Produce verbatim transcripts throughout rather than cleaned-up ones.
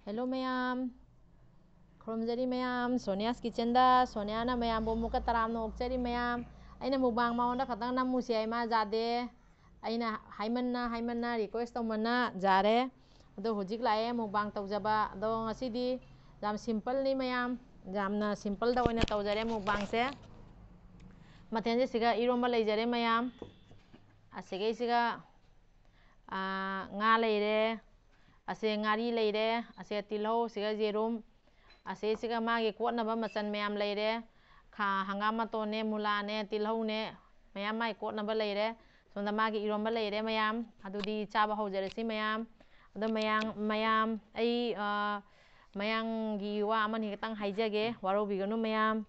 Hello ꯃꯌꯥꯝ, ꯈꯨꯔꯨꯝꯖꯔꯤ ꯃꯌꯥꯝ꯫ Sonia's Kitchenꯗ ꯁꯣꯅꯤꯌꯥꯅ ꯃꯌꯥꯝꯕꯨ ꯑꯃꯨꯛꯀ ꯇꯔꯥꯝꯅ ꯑꯣꯛꯆꯔꯤ ꯃꯌꯥꯝ꯫ ꯑꯩꯅ mukbang ꯃꯉꯣꯟꯗ ꯈꯛꯇꯪ ꯅꯝꯃꯨꯁꯤ ꯍꯥꯏ, ꯃꯥ ꯌꯥꯗꯦ꯫ ꯑꯩꯅ ꯍꯥꯏꯃꯟꯅ ꯍꯥꯏꯃꯟꯅ, request ꯇꯧꯃꯟꯅ ꯌꯥꯔꯦ꯫ ꯑꯗꯣ ꯍꯧꯖꯤꯛ ꯂꯥꯛꯑꯦ mukbang ꯇꯧꯖꯕ꯫ ꯑꯗꯣ ꯉꯁꯤꯗꯤ ꯌꯥꯝ simpleꯅꯤ ꯃꯌꯥꯝ, ꯌꯥꯝꯅ simpleꯗ ꯑꯣꯏꯅ ꯇꯧꯖꯔꯦ mukbangꯁꯦ꯫ ꯃꯊꯦꯜꯁꯦ ꯁꯤꯒ ꯏꯔꯣꯝꯕ ꯂꯩꯖꯔꯦ ꯃꯌꯥꯝ꯫ ꯑꯁꯤꯒꯩꯁꯤꯒ, ꯑꯥ, ꯉꯥ ꯂꯩꯔꯦ, ꯑꯁꯦ ꯉꯥꯔꯤ ꯂꯩꯔꯦ, ꯑꯁꯦ ꯇꯤꯜꯍꯧ, ꯁꯤꯒ ꯌꯦꯔꯨꯝ, ꯑꯁꯤꯁꯤꯒ ꯃꯥꯒꯤ ꯀꯣꯠꯅꯕ ꯃꯆꯜ ꯃꯌꯥꯝ ꯂꯩꯔꯦ꯫ ꯈꯥ-, ꯍꯪꯒꯥꯝ ꯃꯇꯣꯟꯅꯦ, ꯃꯨꯂꯥꯅꯦ, ꯇꯤꯜꯍꯧꯅꯦ, ꯃꯌꯥꯝ ꯃꯥꯒꯤ ꯀꯣꯠꯅꯕ ꯂꯩꯔꯦ꯫ ꯁꯣꯝꯗ ꯃꯥꯒꯤ ꯏꯔꯣꯝꯕ ꯂꯩꯔꯦ ꯃꯌꯥꯝ꯫ ꯑꯗꯨꯗꯤ ꯆꯥꯕ ꯍꯧꯖꯔꯁꯤ ꯃꯌꯥꯝ꯫ ꯑꯗꯣ ꯃꯌꯥꯝ, ꯃꯌꯥꯝ, ꯑꯩ, ꯑ, ꯃꯌꯥꯡꯒꯤ ꯋꯥ ꯑꯃꯅꯤ ꯈꯛꯇꯪ ꯍꯥꯏꯖꯒꯦ, ꯋꯥꯔꯧꯕꯤꯒꯅꯨ ꯃꯌꯥꯝ꯫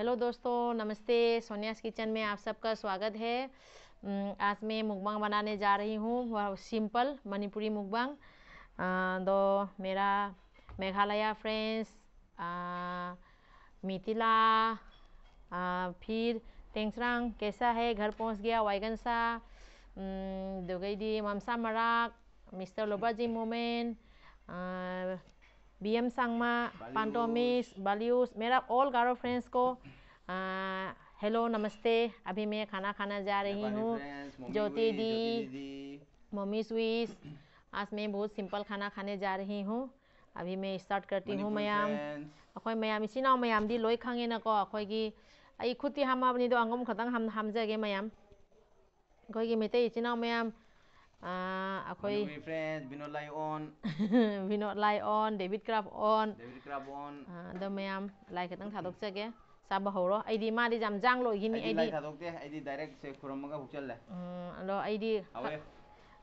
हेलो दोस्तों, नमस्ते। Sonia's Kitchen में आप सबका स्वागत है। उम, आज मैं mukbang बनाने जा रही हूँ, वह simple मणिपुरी mukbang। अ, तो मेरा मेघालय friends, अ, मिथिला, अ, फिर टेंगसरांग कैसा है, घर पहुँच गया, वाइगन सा, उम, दोगैदी ममसा मराक, मिस्टर लोबाजी मोमेन, अ, बीएम संगमा, Values। पांटोमिस, Values, मेरा all गारो friends को, अ, hello, नमस्ते। अभी मैं खाना खाना जा रही नेपाली हूँ। Friends, मम्मी ज्योति हुई, दी, ज्योति दीदी। मम्मी स्वीस, आज मैं बहुत simple खाना खाने जा रही हूँ। अभी मैं start करती हूँ ꯃꯅꯤꯄꯨꯔꯤ ꯃꯌꯥꯝ꯫ Friends꯫ ꯑꯩꯈꯣꯏ ꯃꯌꯥꯝ, ꯏꯆꯤꯟ ꯏꯅꯥꯎ ꯃꯌꯥꯝꯗꯤ ꯂꯣꯏ ꯈꯪꯉꯦꯅꯀꯣ꯫ ꯑꯩꯈꯣꯏꯒꯤ, ꯑꯩ ꯈꯨꯠꯇꯤ ꯍꯥꯝꯃꯕꯅꯤꯗꯣ, ꯑꯉꯧꯕ ꯈꯛꯇꯪ ꯍꯥꯝ-, ꯍꯥꯝꯖꯒꯦ ꯃꯌꯥꯝ꯫ ꯑꯩꯈꯣꯏꯒꯤ ꯃꯩꯇꯩ ꯏꯆꯤꯟ ꯏꯅꯥꯎ ꯃꯌꯥꯝ, ꯑꯥ, ꯑꯩꯈꯣꯏ ꯃꯅꯤꯄꯨꯔꯤ Friends, ꯕꯤꯅꯣꯗ ꯂꯥꯏ ꯑꯣꯟ꯫ ꯕꯤꯅꯣꯗ ꯂꯥꯏ ꯑꯣꯟ, ꯗꯦꯕꯤꯠ ꯀ꯭ꯔꯥꯐ ꯑꯣꯟ꯫ ꯗꯦꯕꯤꯠ ꯀ꯭ꯔꯥꯐ ꯑꯣꯟ꯫ ꯑꯥ, ꯑꯗꯣ ꯃꯌꯥꯝ, ꯂꯥꯏ ꯈꯛꯇꯪ ꯊꯥꯗꯣꯛꯆꯒꯦ꯫ ꯆꯥꯕ ꯍꯧꯔꯣ꯫ ꯑꯩꯗꯤ ꯃꯥꯗꯤ ꯌꯥꯝ ꯖꯥꯡ ꯂꯣꯏꯈꯤꯅꯤ꯫ ꯑꯩꯗꯤ ꯂꯥꯏ ꯑꯩꯗꯤ ꯊꯥꯗꯣꯛꯇꯦ, ꯑꯩꯗꯤ direct ꯁꯦ ꯈꯨꯔꯨꯝꯃꯒ ꯍꯨꯛꯆꯜꯂꯦ꯫ ꯎꯝ, ꯑꯗꯣ ꯑꯩꯗꯤ ꯍꯥꯎꯋꯦ꯫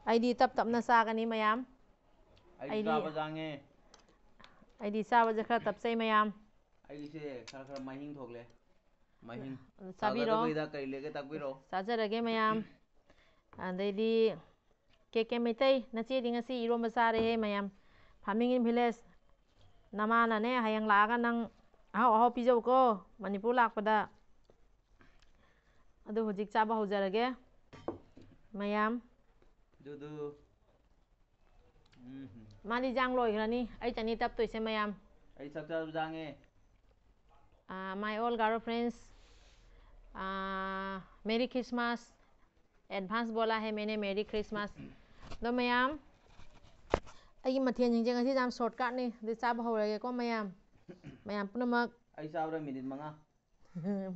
ꯑꯩꯗꯤ ꯇꯞ ꯇꯞꯅ ꯆꯥꯒꯅꯤ ꯃꯌꯥꯝ꯫ ꯑꯩꯗꯤ ꯑꯩꯗꯤ ꯆꯥꯕ ꯖꯥꯡꯉꯦ꯫ ꯑꯩꯗꯤ ꯆꯥꯕꯁꯦ ꯈꯔ ꯇꯞꯆꯩ ꯃꯌꯥꯝ꯫ ꯑꯩꯒꯤꯁꯦ ꯈꯔ ꯈꯔ ꯃꯍꯤꯡ ꯊꯣꯛꯂꯦ꯫ ꯃꯍꯤꯡ꯫ ꯑꯗꯨ ꯆꯥꯕꯤꯔꯣ꯫ ꯁꯥꯒꯗꯕꯒꯤ ꯍꯤꯗꯥꯛ ꯀꯔꯤ ꯂꯩꯒꯦ ꯇꯥꯛꯄꯤꯔꯣ꯫ ꯆꯥꯖꯔꯒꯦ ꯃꯌꯥꯝ꯫ ꯑꯗꯩꯗꯤ ꯀꯦ ꯀꯦ ꯃꯩꯇꯩ, ꯅꯆꯦꯗꯤ ꯉꯁꯤ ꯏꯔꯣꯝꯕ ꯆꯥꯔꯦꯍꯦ ꯃꯌꯥꯝ꯫ Farming in Village, ꯅꯃꯥꯅꯅꯦ ꯍꯌꯦꯡ ꯂꯥꯛꯑꯒ ꯅꯪ ꯑꯍꯥꯎ ꯑꯍꯥꯎ ꯄꯤꯖꯧꯀꯣ, ꯃꯅꯤꯄꯨꯔ ꯂꯥꯛꯄꯗ꯫ ꯑꯗꯨ ꯍꯧꯖꯤꯛ ꯆꯥꯕ ꯍꯧꯖꯔꯒꯦ ꯃꯌꯥꯝ꯫ ꯗꯨꯗꯨ꯫ ꯎꯝ꯫ ꯃꯥꯗꯤ ꯖꯥꯡ ꯂꯣꯏꯈ꯭ꯔꯅꯤ, ꯑꯩ ꯆꯅꯤ ꯇꯞꯇꯣꯏꯁꯦ ꯃꯌꯥꯝ꯫ ꯑꯩ ꯆꯥꯛ ꯆꯥꯕ ꯖꯥꯡꯉꯦ꯫ Uh, my all Garo friends, uh, Merry Christmas. Advance बोला है मैंने, Merry Christmas. ꯑꯗꯣ ꯃꯌꯥꯝ, ꯑꯩꯒꯤ ꯃꯊꯦꯜꯁꯤꯡꯁꯦ ꯉꯁꯤ ꯌꯥꯝ shortcutꯅꯤ꯫ ꯑꯗꯨ ꯆꯥꯕ ꯍꯧꯔꯒꯦꯀꯣ ꯃꯌꯥꯝ꯫ ꯃꯌꯥꯝ ꯄꯨꯝꯅꯃꯛ꯫ ꯑꯩ ꯆꯥꯕꯗ ꯃꯤꯅꯤꯠ ꯃꯉꯥ꯫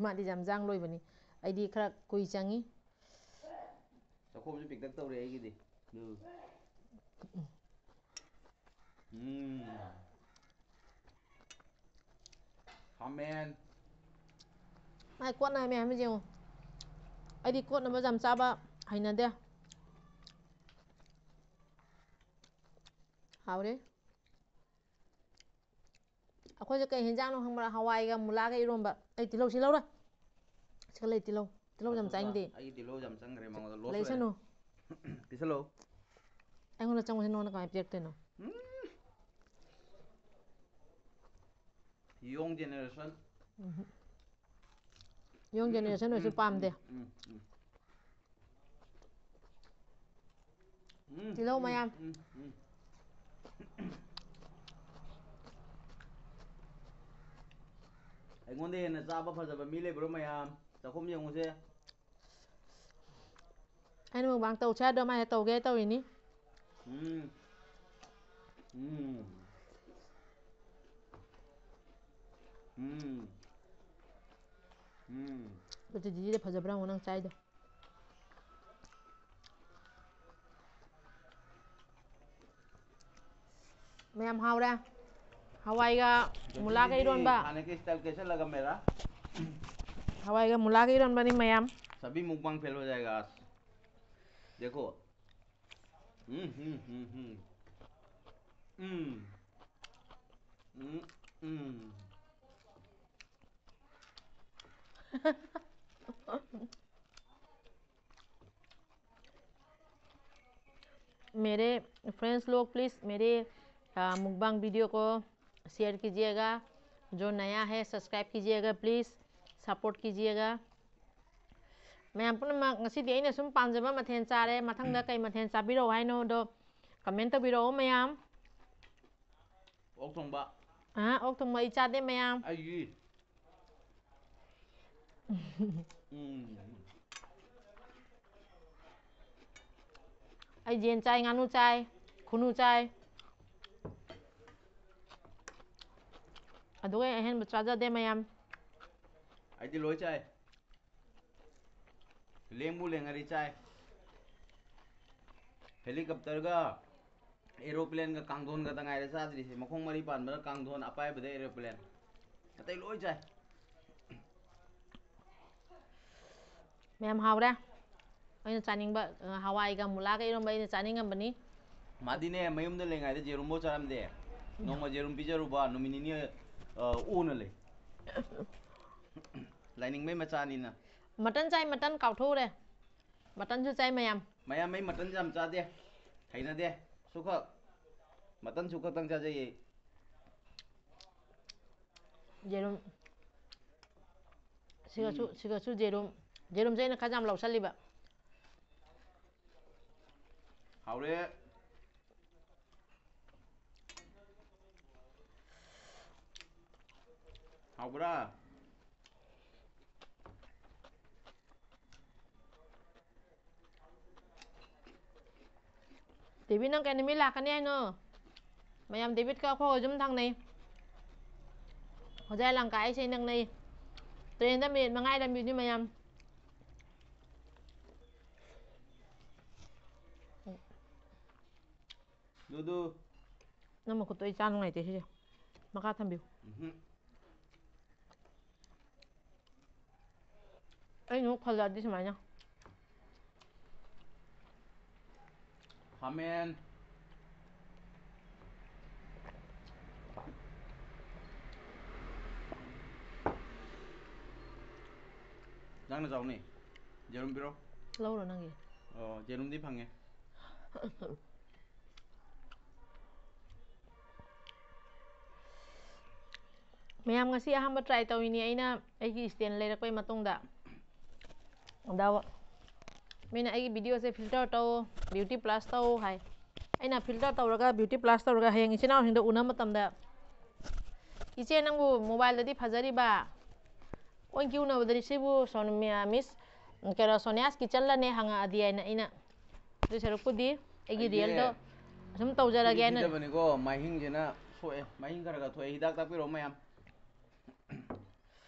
ꯃꯥꯗꯤ ꯌꯥꯝ ꯖꯥꯡ ꯂꯣꯏꯕꯅꯤ꯫ ꯑꯩꯗꯤ ꯈꯔ ꯀꯨꯏ ꯆꯪꯉꯤ꯫ ꯆꯥꯛꯈꯣꯝꯁꯨ ꯄꯤꯛꯇꯛ ꯇꯧꯔꯦ ꯑꯩꯒꯤꯗꯤ꯫ ꯑꯗꯨ꯫ ꯎꯝ꯫ ꯈꯥꯃꯦꯟ꯫ ꯃꯥꯏ ꯀꯣꯠꯅꯕ ꯃꯌꯥꯝ ꯌꯦꯡꯉꯣ꯫ ꯑꯩꯗꯤ ꯀꯣꯠꯅꯕ ꯌꯥꯝ ꯆꯥꯕ ꯍꯩꯅꯗꯦ꯫ ꯍꯥꯎꯔꯦ꯫ ꯑꯩꯈꯣꯏꯁꯦ ꯀꯩ ꯍꯦꯟꯖꯥꯡꯅꯣ ꯈꯪꯕ꯭ꯔꯥ? ꯍꯋꯥꯏꯒ ꯃꯨꯂꯥꯒ ꯏꯔꯣꯝꯕ꯫ ꯑꯩ ꯇꯤꯜꯍꯧ ꯁꯤ ꯂꯧꯔ꯫ ꯁꯤꯒ ꯂꯩ ꯇꯤꯜꯍꯧ꯫ ꯇꯤꯜꯍꯧ ꯌꯥꯝ ꯆꯥꯅꯤꯡꯗꯦ꯫ ꯑꯩꯒꯤ ꯇꯤꯜꯍꯧ ꯌꯥꯝ ꯆꯪꯈ꯭ꯔꯦ ꯃꯉꯣꯟꯗ꯫ Loss ꯑꯣꯏꯔꯦ꯫ ꯂꯩꯁꯅꯨ꯫ ꯄꯤꯁꯜꯂꯣ꯫ ꯑꯩꯉꯣꯟꯗ ꯆꯪꯕꯁꯦ ꯅꯉꯣꯟꯗ ꯀꯃꯥꯏꯅ ꯄꯤꯔꯛꯇꯣꯏꯅꯣ? ꯎꯝ꯫ Young generation꯫ ꯎꯝ꯫ Young generation ꯑꯣꯏꯔꯁꯨ ꯄꯥꯝꯗꯦ꯫ ꯎꯝ, ꯎꯝ꯫ ꯎꯝ, ꯇꯤꯜꯍꯧ ꯎꯝ, ꯃꯌꯥꯝ꯫ ꯎꯝ, ꯎꯝ꯫ ꯑꯩꯉꯣꯟꯗ ꯍꯦꯟꯅ ꯆꯥꯕ ꯐꯖꯕ ꯃꯤ ꯂꯩꯕ꯭ꯔꯣ ꯃꯌꯥꯝ? ꯆꯥꯛꯈꯨꯝ ꯌꯦꯡꯉꯨꯁꯦ꯫ ꯑꯩꯅ mukbang ꯇꯧꯁꯦ ꯍꯥꯏꯗꯣ ꯃꯥꯏꯅ ꯇꯧꯒꯦ ꯇꯧꯔꯤꯅꯤ꯫ ꯎꯝ꯫ ꯎꯝ꯫ ꯎꯝ꯫ ꯎꯝ꯫ ꯑꯗꯨꯗꯤ ꯐꯖꯕ꯭ꯔꯥ ꯌꯦꯡꯉꯣ ꯅꯪ ꯆꯥꯏꯗꯣ꯫ ꯃꯌꯥꯝ ꯍꯥꯎꯔꯦ꯫ ꯍꯋꯥꯏꯒ ꯃꯨꯂꯥꯒ ꯏꯔꯣꯟꯕ꯫ खाने के style कैसे लगा मेरा? ꯍꯋꯥꯏꯒ ꯃꯨꯂꯥꯒ ꯏꯔꯣꯟꯕꯅꯤ ꯃꯌꯥꯝ꯫ सभी mukbang fail हो जाएगा आज। देखो। हम्म, हम्म, हम्म, हम्म। हम्म। हम्म, हम्म। मेरे friends लोग, please मेरे, आ, mukbang video को share कीजिएगा। जो नया है, subscribe कीजिएगा, please support कीजिएगा। ꯃꯌꯥꯝ ꯄꯨꯝꯅꯃꯛ, ꯉꯁꯤꯗꯤ ꯑꯩꯅ ꯁꯨꯝ ꯄꯥꯝꯖꯕ ꯃꯊꯦꯜ ꯆꯥꯔꯦ꯫ ꯃꯊꯪꯗ ꯀꯩ ꯃꯊꯦꯜ ꯆꯥꯕꯤꯔꯛꯑꯣ ꯍꯥꯏꯅꯣꯗꯣ Comment ꯇꯧꯕꯤꯔꯛꯑꯣ ꯃꯌꯥꯝ꯫ ꯑꯣꯛ ꯊꯣꯡꯕ꯫ ꯑꯥ, ꯑꯣꯛ ꯊꯣꯡꯕ ꯑꯩ ꯆꯥꯗꯦ ꯃꯌꯥꯝ꯫ ꯑꯩꯒꯤ꯫ ꯎꯝ꯫ ꯑꯩ ꯌꯦꯟ ꯆꯥꯏ, ꯉꯥꯅꯨ ꯆꯥꯏ, ꯈꯨꯅꯨ ꯆꯥꯏ꯫ ꯑꯗꯨꯒ ꯑꯩ ꯑꯍꯦꯟꯕ ꯆꯥꯖꯗꯦ ꯃꯌꯥꯝ꯫ ꯑꯩꯗꯤ ꯂꯣꯏ ꯆꯥꯏ꯫ ꯂꯦꯡꯕꯨ ꯂꯦꯡꯉꯗꯤ ꯆꯥꯏ꯫ Helicopterꯒ aeroplanega ꯀꯥꯡꯊꯣꯟꯒꯗ ꯉꯥꯏꯔꯦ ꯆꯥꯗ꯭ꯔꯤꯁꯦ꯫ ꯃꯈꯣꯡ ꯃꯔꯤ ꯄꯥꯟꯕꯗ ꯀꯥꯡꯊꯣꯟ, ꯑꯄꯥꯏꯕꯗ aeroplane꯫ ꯑꯇꯩ ꯂꯣꯏ ꯆꯥꯏ꯫ ꯃꯌꯥꯝ ꯍꯥꯎꯔꯦ꯫ ꯑꯩꯅ ꯆꯥꯅꯤꯡꯕ, ꯑ, ꯍꯋꯥꯏꯒ ꯃꯨꯂꯥꯒ ꯏꯔꯣꯝꯕ ꯑꯩꯅ ꯆꯥꯅꯤꯡꯉꯝꯕꯅꯤ꯫ ꯃꯥꯗꯤꯅꯦ, ꯃꯌꯨꯝꯗ ꯂꯩꯉꯩꯗ ꯌꯦꯔꯨꯝꯐꯥꯎ ꯆꯥꯔꯝꯗꯦ꯫ ꯅꯣꯡꯃ ꯌꯦꯔꯨꯝ ꯄꯤꯖꯔꯨꯕ, ꯅꯨꯃꯤꯠ ꯅꯤꯅꯤ, ꯑ, ꯑꯣꯅ ꯂꯩ꯫ ꯂꯥꯏꯅꯤꯡꯕꯩ ꯃꯆꯥꯅꯤꯅ꯫ Mutton ꯆꯥꯏ, mutton ꯀꯥꯎꯊꯣꯛꯎꯔꯦ꯫ Muttonꯁꯨ ꯆꯥꯏ ꯃꯌꯥꯝ꯫ ꯃꯌꯥꯝ, ꯑꯩ muttonꯁꯦ ꯌꯥꯝ ꯆꯥꯗꯦ, ꯍꯩꯅꯗꯦ꯫ ꯁꯨꯈꯛ, mutton ꯁꯨꯈꯛꯇꯪ ꯆꯥꯖꯩꯌꯦ꯫ ꯌꯦꯔꯨꯝ꯫ ꯁꯤꯒꯁꯨ, ꯎꯝ꯫ ꯁꯤꯒꯁꯨ ꯌꯦꯔꯨꯝ꯫ ꯌꯦꯔꯨꯝꯁꯦ ꯑꯩꯅ ꯈꯔ ꯌꯥꯝ ꯂꯧꯁꯜꯂꯤꯕ꯫ ꯍꯥꯎꯔꯦ꯫ ꯍꯥꯎꯕ꯭ꯔꯥ? ꯗꯦꯕꯤꯠ, ꯅꯪ ꯀꯩ ꯅꯨꯃꯤꯠ ꯂꯥꯛꯀꯅꯤ ꯍꯥꯏꯅꯣ? ꯃꯌꯥꯝ, ꯗꯦꯕꯤꯠꯀ ꯑꯩꯈꯣꯏꯒ ꯌꯨꯝ ꯊꯪꯅꯩ꯫ ꯍꯣꯖꯥꯏ ꯂꯪꯀꯥ ꯑꯩꯁꯦ ꯅꯛꯅꯩ꯫ Trainꯗ minute ꯃꯉꯥ ꯂꯝꯕꯤꯅꯤ ꯃꯌꯥꯝ꯫ ꯗꯨꯗꯨ꯫ ꯅꯪ ꯃꯈꯨꯠꯇꯣ ꯑꯩ ꯆꯥ ꯅꯨꯡꯉꯥꯏꯇꯦ ꯁꯤꯁꯦ꯫ ꯃꯈꯥ ꯊꯝꯕꯤꯌꯨ꯫ ꯎꯝꯍꯨꯝ꯫ ꯑꯩ ꯅꯣꯛ ꯈꯜꯂꯛꯑꯗꯤ ꯁꯨꯃꯥꯏꯅ꯫ ꯈꯥꯃꯦꯟ꯫ ꯅꯪꯅ ꯆꯥꯎꯅꯦ꯫ ꯌꯦꯔꯨꯝ ꯄꯤꯔꯣ꯫ ꯂꯧꯔꯣ ꯅꯪꯒꯤ꯫ ꯑꯣ, ꯌꯦꯔꯨꯝꯗꯤ ꯐꯪꯉꯦ꯫ ꯃꯌꯥꯝ, ꯉꯁꯤ ꯑꯍꯥꯟꯕ try ꯇꯧꯔꯤꯅꯤ ꯑꯩꯅ ꯑꯩꯒꯤ stand ꯂꯩꯔꯛꯄꯩ ꯃꯇꯨꯡꯗ꯫ ꯑꯗ ꯃꯤꯅ ꯑꯩꯒꯤ videoꯁꯦ filter ꯇꯧ, beauty plus ꯇꯧ ꯍꯥꯏ꯫ ꯑꯩꯅ filter ꯇꯧꯔꯒ, beauty plus ꯇꯧꯔꯒ, ꯍꯌꯦꯡ ꯏꯆꯤꯟ ꯏꯅꯥꯎꯁꯤꯡꯗ ꯎꯅꯕ ꯃꯇꯝꯗ, "ꯏꯆꯦ, ꯅꯪꯕꯨ mobileꯗꯗꯤ ꯐꯖꯔꯤꯕ, on ꯀ꯭ꯌꯨ ꯎꯅꯕꯗꯗꯤ ꯁꯤꯕꯨ ꯁꯣꯅꯤꯌꯥ ꯃꯤꯁ, ꯀꯩꯅꯣ, ꯁꯣꯅꯤꯌꯥꯁ ꯀꯤꯆꯟꯂꯅꯦ ꯍꯪꯉꯛꯑꯗꯤ" ꯍꯥꯏꯅ ꯑꯩꯅ, ꯑꯗꯨ ꯁꯔꯨꯛꯄꯨꯗꯤ ꯑꯩꯒꯤ ꯑꯩꯁꯦ realꯗꯣ ꯑꯁꯨꯝ ꯇꯧꯖꯔꯒꯦ ꯍꯥꯏꯅ꯫ ꯊꯤꯗꯕꯅꯤꯀꯣ, ꯃꯥꯏꯍꯤꯡꯁꯤꯅ ꯁꯣꯛꯑꯦ, ꯃꯥꯏꯍꯤꯡ ꯈꯔ ꯈꯔ ꯊꯣꯛꯑꯦ, ꯍꯤꯗꯥꯛ ꯇꯥꯛꯄꯤꯔꯣ ꯃꯌꯥꯝ꯫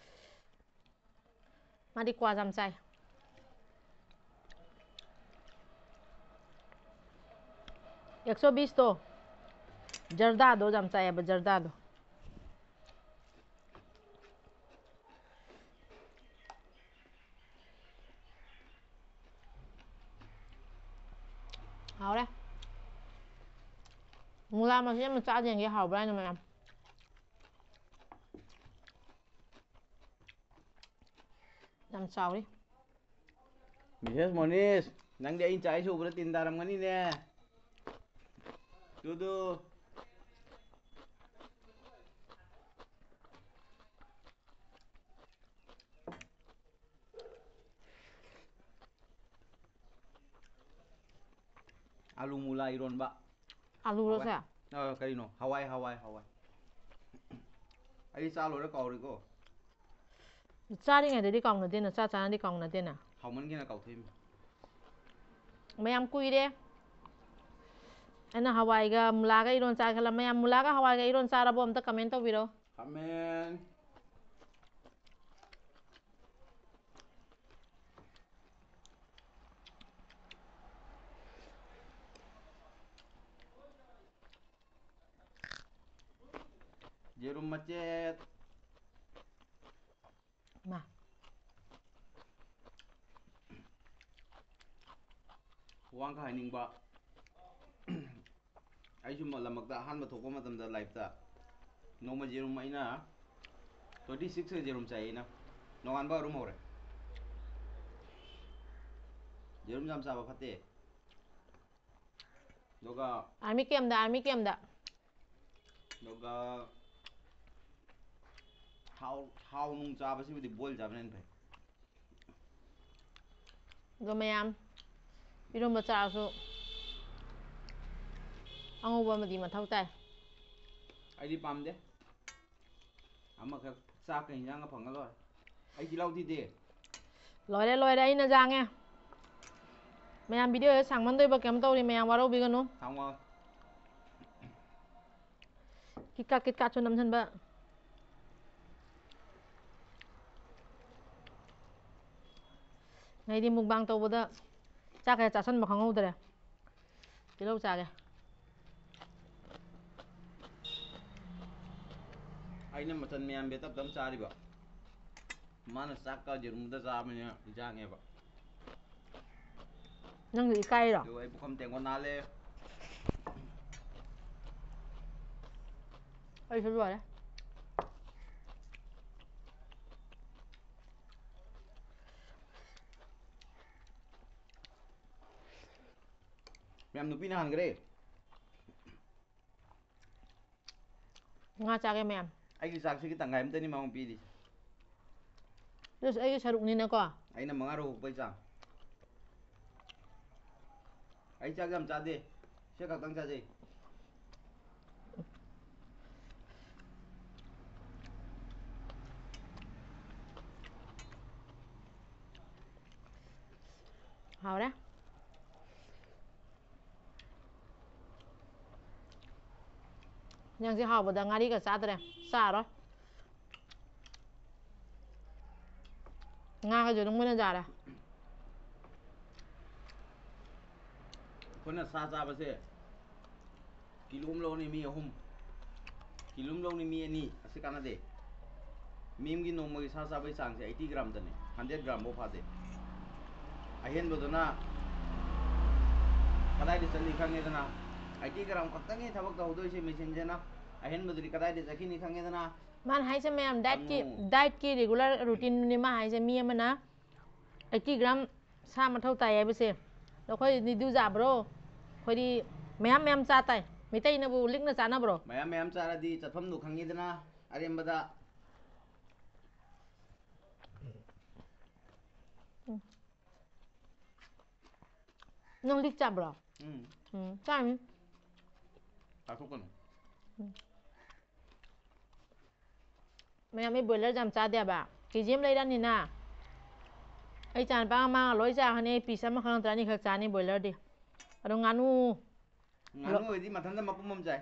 ꯃꯥꯗꯤ ꯀ꯭ꯋꯥ ꯌꯥꯝ ꯆꯥꯏ꯫ ꯑꯦꯛꯁꯣ ꯕꯤꯁꯇꯣ, ꯖꯔꯗꯥꯗꯣ ꯌꯥꯝ ꯆꯥꯏꯌꯦꯕ, ꯖꯔꯗꯥꯗꯣ꯫ ꯍꯥꯎꯔꯦ꯫ ꯃꯨꯂꯥ ꯃꯁꯤ ꯑꯃ ꯆꯥ ꯌꯦꯡꯒꯦ, ꯍꯥꯎꯕ꯭ꯔꯥ ꯍꯥꯏꯅ ꯃꯌꯥꯝ꯫ ꯌꯥꯝ ꯆꯥꯎꯔꯤ꯫ ꯃꯤꯁꯦꯁ ꯃꯣꯅꯤꯁ, ꯅꯪꯗꯤ ꯑꯩꯅ ꯆꯥꯛ ꯁꯨꯕꯗ ꯇꯤꯟ ꯇꯥꯔꯝꯒꯅꯤꯅꯦ꯫ ꯇꯨꯗꯨ꯫ ꯑꯥꯂꯨ ꯃꯨꯂꯥ ꯏꯔꯣꯟꯕ꯫ ꯑꯥꯂꯨꯔꯣ ꯍꯋꯥꯏ꯫ ꯁꯦ? ꯑ, ꯀꯔꯤꯅꯣ? ꯍꯋꯥꯏ, ꯍꯋꯥꯏ, ꯍꯋꯥꯏ꯫ ꯑꯩ ꯆꯥ ꯂꯣꯏꯔ ꯀꯥꯎꯔꯤꯀꯣ꯫ ꯆꯥꯔꯤꯉꯩꯗꯗꯤ ꯀꯥꯎꯅꯗꯦꯅ, ꯆꯥ ꯆꯥꯅꯗꯤ ꯀꯥꯎꯅꯗꯦꯅ꯫ ꯍꯥꯎꯃꯟꯒꯤꯅ ꯀꯥꯎꯊꯣꯛꯏꯃꯤ꯫ ꯃꯌꯥꯝ ꯀꯨꯏꯔꯦ꯫ ꯑꯩꯅ ꯍꯋꯥꯏꯒ ꯃꯨꯂꯥꯒ ꯏꯔꯣꯟ ꯆꯥꯒꯦ ꯈꯜꯂ-, ꯃꯌꯥꯝ ꯃꯨꯂꯥꯒ ꯍꯋꯥꯏꯒ ꯏꯔꯣꯟ ꯆꯥꯔꯕꯣ? ꯑꯝꯇ comment ꯇꯧꯕꯤꯔꯣ꯫ Comment꯫ ꯌꯦꯔꯨꯝ ꯃꯆꯦꯠ꯫ ꯃꯥ꯫ ꯋꯥ ꯑꯃꯈꯛ ꯍꯥꯏꯅꯤꯡꯕ꯫ ꯑꯩꯁꯨ ꯃ-, ꯂꯝꯃꯛꯇ ꯑꯍꯥꯟꯕ ꯊꯣꯛꯄ ꯃꯇꯝꯗ lifeꯇ ꯅꯣꯡꯃ ꯌꯦꯔꯨꯝ ꯑꯩꯅ twenty six ꯌꯦꯔꯨꯝ ꯆꯥꯏ ꯑꯩꯅ꯫ ꯅꯣꯡꯉꯥꯟꯕ ꯑꯔꯨꯝ ꯍꯧꯔꯦ꯫ ꯌꯦꯔꯨꯝ ꯌꯥꯝ ꯆꯥꯕ ꯐꯠꯇꯦ꯫ ꯑꯗꯨꯒ army campꯇ, army campꯇ꯫ ꯑꯗꯨꯒ ꯊꯥꯎ, ꯊꯥꯎ ꯅꯨꯡ ꯆꯥꯕꯁꯤꯕꯨꯗꯤ boil ꯆꯥꯕꯅ ꯍꯦꯟꯅ ꯐꯩ꯫ ꯑꯗꯣ ꯃꯌꯥꯝ, ꯏꯔꯣꯝꯕ ꯆꯥꯔꯁꯨ ꯑꯉꯧꯕ ꯑꯃꯗꯤ ꯃꯊꯧ ꯇꯥꯏ꯫ ꯑꯩꯗꯤ ꯄꯥꯝꯗꯦ꯫ ꯑꯃꯈꯛ ꯆꯥꯛꯀ ꯏꯟꯖꯥꯡꯒ ꯐꯪꯉ ꯂꯣꯏꯔꯦ꯫ ꯑꯩ ꯆꯤꯜꯍꯥꯎ ꯊꯤꯗꯦ꯫ ꯂꯣꯏꯔꯦ, ꯂꯣꯏꯔꯦ, ꯑꯩꯅ ꯆꯥꯡꯉꯦ꯫ ꯃꯌꯥꯝ video ꯁꯦ ꯁꯥꯡꯃꯟꯗꯣꯏꯕ ꯀꯩꯝ ꯇꯧꯔꯤ, ꯃꯌꯥꯝ ꯋꯥꯔꯧꯕꯤꯒꯅꯨ꯫ ꯊꯥꯡꯋꯥ꯫ ꯀꯤꯠꯀꯥꯠ, ꯀꯤꯠꯀꯥꯠꯁꯨ ꯅꯝꯁꯤꯟꯕ꯫ ꯑꯩꯗꯤ mukbang ꯇꯧꯕꯗ ꯆꯥꯛ ꯀꯌꯥ ꯆꯥꯁꯟꯕ ꯈꯪꯍꯧꯗ꯭ꯔꯦ꯫ ꯇꯤꯜꯍꯧ ꯆꯥꯒꯦ꯫ ꯑꯩꯅ ꯃꯆꯜ ꯃꯌꯥꯝꯁꯦ ꯇꯞ ꯇꯞ ꯆꯥꯔꯤꯕ꯫ ꯃꯥꯅ ꯆꯥꯛꯀ ꯌꯦꯔꯨꯝꯒ ꯆꯥꯕꯅꯤꯅ ꯏꯟꯖꯥꯡꯅꯦꯕ꯫ ꯅꯪꯁꯨ ꯏꯀꯥꯏꯔꯣ? ꯑꯗꯨꯒ ꯑꯩ ꯄꯨꯈꯝ ꯇꯦꯡꯀꯣꯠ ꯅꯥꯜꯂꯦ꯫ ꯑꯩꯁꯨ ꯂꯣꯏꯔꯦ꯫ ꯃꯌꯥꯝ, ꯅꯨꯄꯤꯅ ꯍꯥꯟꯈ꯭ꯔꯦ꯫ ꯉꯥ ꯆꯥꯒꯦ ꯃꯌꯥꯝ꯫ ꯑꯩꯒꯤ ꯆꯥꯛꯁꯤꯒꯤ ꯇꯪꯈꯥꯏ ꯑꯝꯇꯅꯤ ꯃꯉꯣꯟ ꯄꯤꯔꯤꯁꯦ꯫ ꯑꯗꯨꯁꯨ ꯑꯩꯒꯤ ꯁꯔꯨꯛꯅꯤꯅꯀꯣ꯫ ꯑꯩꯅ ꯃꯉꯥꯔꯛ ꯍꯨꯛꯄꯩ ꯆꯥꯡ꯫ ꯑꯩ ꯆꯥꯛ ꯌꯥꯝ ꯆꯥꯗꯦ꯫ ꯁꯤ ꯈꯛꯇꯪ ꯆꯥꯖꯩ꯫ ꯍꯥꯎꯔꯦ꯫ ꯌꯦꯟꯁꯥꯡꯁꯦ ꯍꯥꯎꯕꯗ ꯉꯥꯔꯤꯒ ꯆꯥꯗ꯭ꯔꯦ꯫ ꯆꯥꯔꯣꯏ꯫ ꯉꯥꯒꯁꯨ ꯑꯗꯨꯝ ꯃꯨꯟꯅ ꯆꯥꯔꯦ꯫ ꯑꯩꯈꯣꯏꯅ ꯁꯥ ꯆꯥꯕꯁꯦ ꯀꯤꯂꯣ ꯑꯃ ꯂꯧꯅꯤ ꯃꯤ ꯑꯍꯨꯝ, ꯀꯤꯂꯣ ꯑꯃ ꯂꯧꯅꯤ ꯃꯤ ꯑꯅꯤ, ꯑꯁꯤ ꯀꯥꯟꯅꯗꯦ꯫ ꯃꯤ ꯑꯃꯒꯤ ꯅꯣꯡꯃꯒꯤ ꯁꯥ ꯆꯥꯕꯒꯤ ꯆꯥꯡꯁꯦ eighty gram ꯗꯅꯦ, hundred gram ꯐꯥꯎ ꯐꯥꯗꯦ꯫ ꯑꯍꯦꯟꯕꯗꯨꯅ ꯀꯗꯥꯏꯗ ꯆꯠꯂꯤ ꯈꯪꯉꯦꯗꯅ? Eighty gram ꯈꯛꯇꯪꯒꯤ ꯊꯕꯛ ꯇꯧꯍꯧꯗꯣꯏꯁꯦ ꯃꯦꯆꯤꯟꯁꯤꯅ꯫ ꯑꯍꯦꯟꯕꯗꯨꯗꯤ ꯀꯗꯥꯏꯗ ꯆꯠꯈꯤꯅꯤ ꯈꯪꯉꯦꯗꯅ? ꯃꯥꯅ ꯍꯥꯏꯁꯦ ꯃꯌꯥꯝ diet ꯀꯤ, ꯈꯪꯉꯨ꯫ diet ꯀꯤ regular routine ꯅꯤ ꯃꯥ ꯍꯥꯏꯁꯦ꯫ ꯃꯤ ꯑꯃꯅ eighty gram ꯁꯥ ꯃꯊꯧ ꯇꯥꯏ ꯍꯥꯏꯕꯁꯦ꯫ ꯑꯗꯣ ꯑꯩꯈꯣꯏ ꯅꯤꯗꯨ ꯆꯥꯕ꯭ꯔꯣ? ꯑꯩꯈꯣꯏꯗꯤ ꯃꯌꯥꯝ ꯃꯌꯥꯝ ꯆꯥ ꯇꯥꯏ꯫ ꯃꯤꯇꯩꯅꯕꯨ ꯂꯤꯛꯅ ꯆꯥꯅꯕ꯭ꯔꯣ? ꯃꯌꯥꯝ ꯃꯌꯥꯝ ꯆꯥꯔꯗꯤ ꯆꯠꯐꯝꯗꯣ ꯈꯪꯉꯤꯗꯅ, ꯑꯔꯦꯝꯕꯗ꯫ ꯅꯪ ꯂꯤꯛ ꯆꯥꯕ꯭ꯔꯣ? ꯎꯝ꯫ ꯎꯝ, ꯆꯥꯅꯤ꯫ ꯆꯥꯊꯣꯛꯀꯅꯨ꯫ ꯃꯌꯥꯝ, ꯑꯩ ꯕꯣꯏꯂꯔꯁꯦ ꯌꯥꯝ ꯆꯥꯗꯦꯕ꯫ ꯀꯦ ꯖꯤ ꯑꯃ ꯂꯩꯔꯅꯤꯅ, ꯑꯩ ꯏꯆꯥꯅꯨꯄꯥ ꯑꯃ ꯂꯣꯏ ꯆꯥꯈ꯭ꯔꯅꯤ꯫ ꯑꯩ ꯄꯤꯁ ꯑꯃꯈꯛ ꯅꯠꯇ꯭ꯔ ꯑꯅꯤꯈꯛ ꯆꯥꯅꯤ ꯕꯣꯏꯂꯔꯗꯤ꯫ ꯑꯗꯣ ꯉꯥꯅꯨ, ꯉꯥꯅꯨ ꯑꯣꯏꯗꯤ ꯃꯊꯟꯇ ꯃꯄꯨꯝ ꯑꯃ ꯆꯥꯏ꯫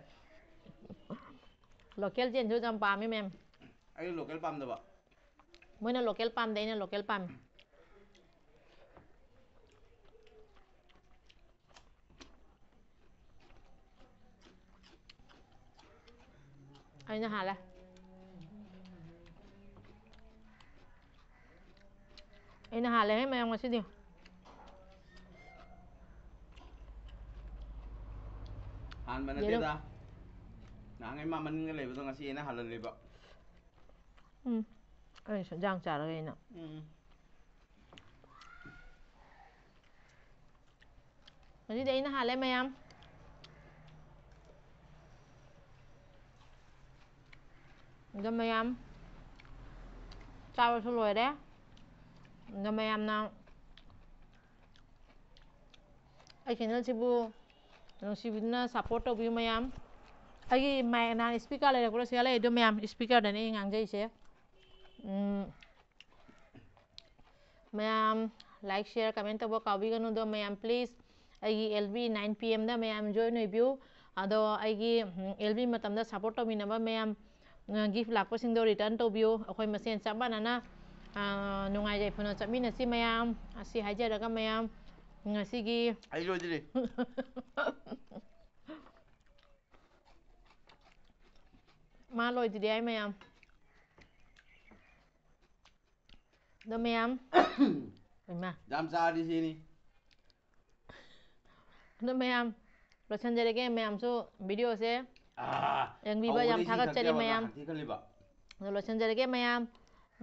ꯂꯣꯀꯦꯜ ꯌꯦꯟꯁꯨ ꯌꯥꯝ ꯄꯥꯝꯃꯤ ꯃꯌꯥꯝ꯫ ꯑꯩ ꯂꯣꯀꯦꯜ ꯄꯥꯝꯗꯕ꯫ ꯃꯣꯏꯅ ꯂꯣꯀꯦꯜ ꯄꯥꯝꯗꯦ, ꯑꯩꯅ ꯂꯣꯀꯦꯜ ꯄꯥꯝꯃꯤ꯫ ꯑꯩꯅ ꯍꯥꯜꯂꯦ꯫ ꯑꯩꯅ ꯍꯥꯜꯂꯦꯍꯦ ꯃꯌꯥꯝ ꯉꯁꯤꯗꯤ꯫ ꯍꯥꯟꯕ ꯅꯠꯇꯦꯗ꯫ ꯅꯍꯥꯟꯈꯩ ꯃꯥ ꯃꯅꯤꯡꯗ ꯂꯩꯕꯗꯣ ꯉꯁꯤ ꯑꯩꯅ ꯍꯜꯍꯜꯂꯤꯕ꯫ ꯎꯝ꯫ ꯑꯩꯁꯨ ꯏꯟꯖꯥꯡ ꯆꯥꯔꯒ ꯑꯩꯅ꯫ ꯎꯝ꯫ ꯉꯁꯤꯗꯤ ꯑꯩꯅ ꯍꯥꯜꯂꯦ ꯃꯌꯥꯝ꯫ ꯑꯗꯣ ꯃꯌꯥꯝ ꯆꯥꯕꯁꯨ ꯂꯣꯏꯔꯦ꯫ ꯑꯗꯣ ꯃꯌꯥꯝꯅ ꯑꯩ ꯆꯦꯅꯦꯜꯁꯤꯕꯨ ꯅꯨꯡꯁꯤꯕꯤꯗꯨꯅ ꯁꯞꯄꯣꯔꯠ ꯇꯧꯕꯤꯌꯨ ꯃꯌꯥꯝ꯫ ꯑꯩꯒꯤ ꯃꯥꯏꯛ ꯅꯍꯥꯟ ꯏꯁꯄꯤꯀꯔ ꯂꯩꯔꯛꯄꯗꯣ ꯁꯤꯗ ꯂꯩ ꯑꯗꯣ ꯃꯌꯥꯝ, ꯏꯁꯄꯤꯀꯔꯗꯅꯦ ꯑꯩ ꯉꯥꯡꯖꯩꯁꯦ꯫ ꯎꯝ, ꯃꯌꯥꯝ like, share, comment ꯇꯧꯕ ꯀꯥꯎꯕꯤꯒꯅꯨ꯫ ꯑꯗꯣ ꯃꯌꯥꯝ please ꯑꯩꯒꯤ L B nine P M ꯗ ꯃꯌꯥꯝ join ꯑꯣꯏꯕꯤꯌꯨ꯫ ꯑꯗꯣ ꯑꯩꯒꯤ, ꯎꯝ, ꯑꯦꯜ ꯕꯤ ꯃꯇꯝꯗ ꯁꯞꯄꯣꯔꯠ ꯇꯧꯃꯤꯟꯅꯕ ꯃꯌꯥꯝ, ꯎꯝ, ꯒꯤꯐ ꯂꯥꯛꯄꯁꯤꯡꯗꯣ ꯔꯤꯇꯔꯟ ꯇꯧꯕꯤꯌꯨ꯫ ꯑꯩꯈꯣꯏ ꯃꯁꯦꯟ ꯆꯞ ꯃꯥꯟꯅꯅ, ꯑ, ꯅꯨꯡꯉꯥꯏ ꯌꯥꯏꯐꯅ ꯆꯠꯃꯤꯟꯅꯁꯤ ꯃꯌꯥꯝ꯫ ꯑꯁꯤ ꯍꯥꯏꯖꯔꯒ ꯃꯌꯥꯝ ꯉꯁꯤꯒꯤ ꯑꯩ ꯂꯣꯏꯗ꯭ꯔꯤ꯫ ꯃꯥ ꯂꯣꯏꯗ꯭ꯔꯤ ꯍꯥꯏ ꯃꯌꯥꯝ꯫ ꯑꯗꯣ ꯃꯌꯥꯝ, ꯏꯃꯥ꯫ ꯌꯥꯝ ꯆꯥꯔꯗꯤ ꯁꯤꯅꯤ꯫ ꯑꯗꯣ ꯃꯌꯥꯝ, ꯂꯣꯏꯁꯤꯟꯖꯔꯒꯦ꯫ ꯃꯌꯥꯝꯁꯨ ꯚꯤꯗꯤꯑꯣꯁꯦ ꯑꯥ, ꯌꯦꯡꯕꯤꯕ ꯌꯥꯝ ꯍꯧꯕꯗꯩ ꯁꯤ ꯊꯥꯒꯠꯆꯔꯤ ꯊꯛꯇꯦꯕ ꯃꯌꯥꯝ꯫ ꯍꯥꯟꯅ ꯊꯤꯈꯜꯂꯤꯕ꯫ ꯑꯗꯣ ꯂꯣꯏꯁꯤꯟꯖꯔꯒꯦ ꯃꯌꯥꯝ꯫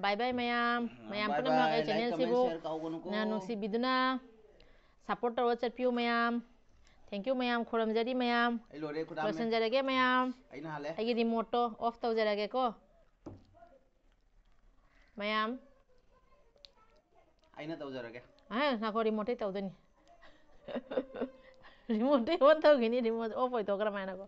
Bye bye ꯃꯌꯥꯝ꯫ ꯃꯌꯥꯝ Bye ꯄꯨꯝꯅꯃꯛ bye, ꯑꯩ like, comment, ꯆꯦꯅꯦꯜꯁꯤꯕꯨ share ꯀꯥꯎꯒꯅꯨꯀꯣ꯫ ꯅ ꯅꯨꯡꯁꯤꯕꯤꯗꯨꯅ ꯁꯞꯄꯣꯔꯠ ꯇꯧꯔꯒ ꯆꯠꯄꯤꯌꯨ ꯃꯌꯥꯝ꯫ Thank you ꯃꯌꯥꯝ, ꯈꯨꯔꯨꯝꯖꯔꯤ ꯃꯌꯥꯝ꯫ ꯑꯩ ꯂꯣꯏꯔꯦ, ꯈꯨꯗꯥꯝꯃꯦ꯫ ꯂꯣꯏꯁꯤꯟꯖꯔꯒꯦ ꯃꯌꯥꯝ꯫ ꯑꯩꯅ ꯍꯥꯜꯂꯦ꯫ ꯑꯩꯒꯤ ꯔꯤꯃꯣꯠꯇꯣ ꯑꯣꯐ ꯇꯧꯖꯔꯒꯦꯀꯣ ꯃꯌꯥꯝ꯫ ꯑꯩꯅ ꯇꯧꯖꯔꯒꯦ꯫ ꯑꯦ, ꯉꯥꯏꯈꯣ, ꯔꯤꯃꯣꯠꯇꯩ ꯇꯧꯗꯣꯏꯅꯤ꯫ ꯔꯤꯃꯣꯠꯇꯩ ꯑꯣꯟ ꯇꯧꯈꯤꯅꯤ, ꯔꯤꯃꯣꯠ ꯑꯣꯐ ꯑꯣꯏꯊꯣꯛꯈ꯭ꯔ ꯃꯥꯏꯅꯀꯣ꯫